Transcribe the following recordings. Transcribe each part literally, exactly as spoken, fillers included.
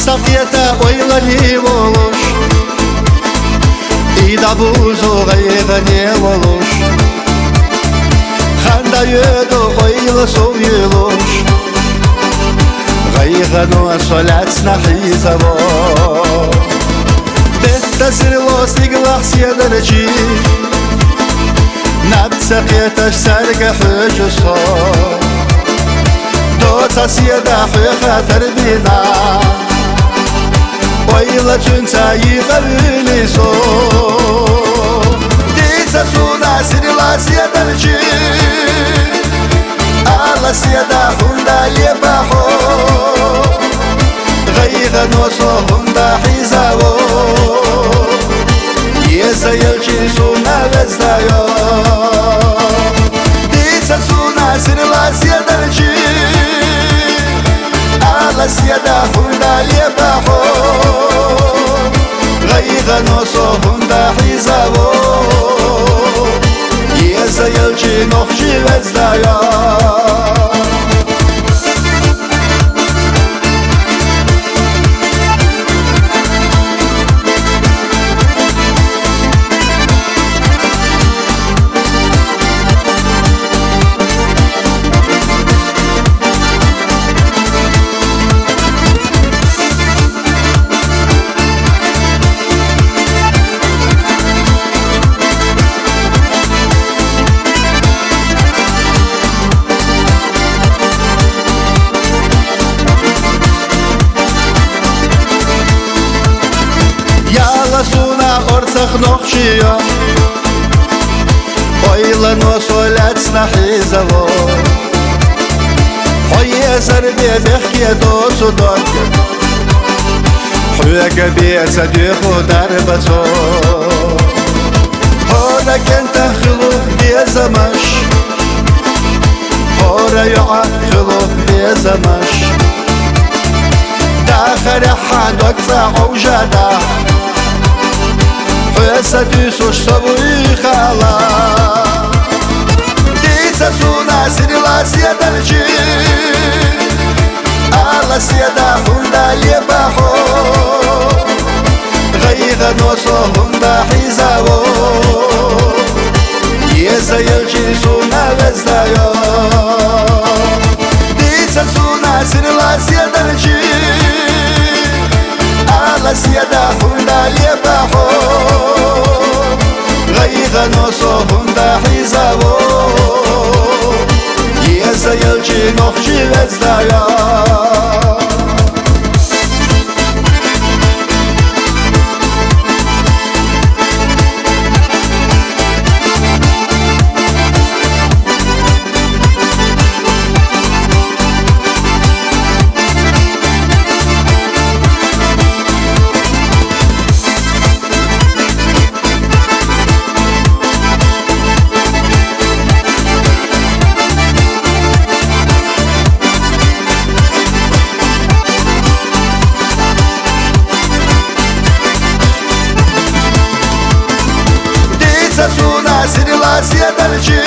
Сакъета ойлани волуш, и дабузу гъайгъане волуш. Ханда йоду ойла сов юлуш, гъайгъано солецна хизаво. Бетта сирло сигла седарчи, наб сакъеташ сарга хужусо. Доца седа ху хатар бина, ойла цунца йикъа вилисо. Дица суна сирла седарчи, ала седа хунда лепахо. Гъайгъано со хунда хизаво, еза елчи суна вездайо. Дица суна сирла седарчи, ала седа хунда лепахо. Гъайгъано со хунда хизаво, еза елчи нохчи вездайо. Яла суна орцах нохчийо, ойла но солецна хизаво. Хьо езар бе бехке досу дог, хьуга беца дюху дарбацо. Хьора кента хилу безамаш, хьора юа хилу безамаш. Дахаря хьан дог ца овжада, хьуса дюсуш сабуй хала. Дица суна сирла седарчи, ала седа хунда лепахо. Гъайгъано со хунда хизаво, еза елчи суна вездайо. Дица суна сирла седарчи, ала седа хунда лепахо. Гъайгъано со хунда хизаво, еза елчи нохчи вездайо. Дица суна сирла седарчи,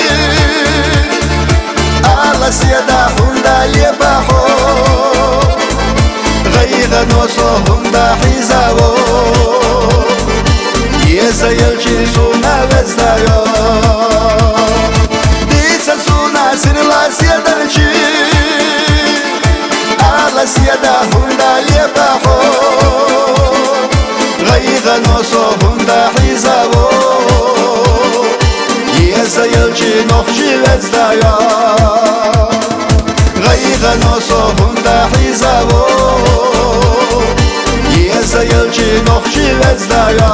ала седа хунда лепахо. Гъайгъано со хунда хизаво, еза елчи суна вездайо. Дица суна сирла седарчи, ала седа хунда лепахо. Гъайгъано со хунда хизаво, еза елчи нохчи вездайо. Гъайгъано со хунда хизаво, еза елчи нохчи вездайо.